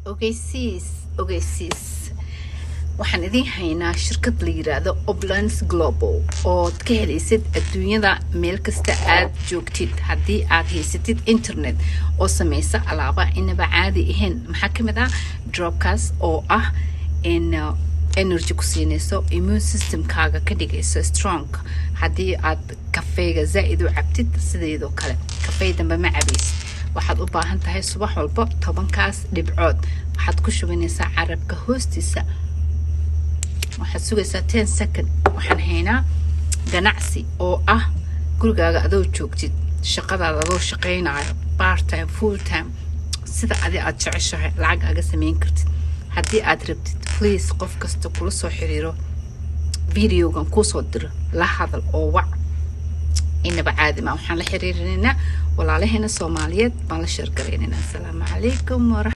Ogeysiis, ogeysiis! Waxaan idiin haynaa shirkad la yiraahdo Oblans Global ood ka helaysid adduunyada meel kasta aad joogtid haddii aad haysatid internet, oo sameysa alaaba inaba caadi ahayn. Maxaa kamid ah? Dropkaas oo ah in energy ku siinayso, immune systemkaaga ka dhigayso strong. Haddii aad kafeega zaa-id u cabtid, sideedoo kale kafey dambe ma cabaysid. Waxaad u baahan tahay subax walba 10kaas dhibcood. Waxaad ku shubanaysaa carabka hoostiisa, waxaad sugaysaa 10 second. Waxaan haynaa ganacsi oo ah gurigaaga adoo joogtid, shaqadaada adoo shaqaynayo, part time, full time, sida adi aad jeceshahay lacag aga sameyn kartid. Haddii aad rabtid, please, qof kasta kula soo xiriiro, videogan kuusoo diro, la hadal oo wac. Inaba caadi ma. Waxaan la xiriirinaynaa walaalaheena Soomaaliyeed baan la share garaynaynaa. Asalaamu calaykum.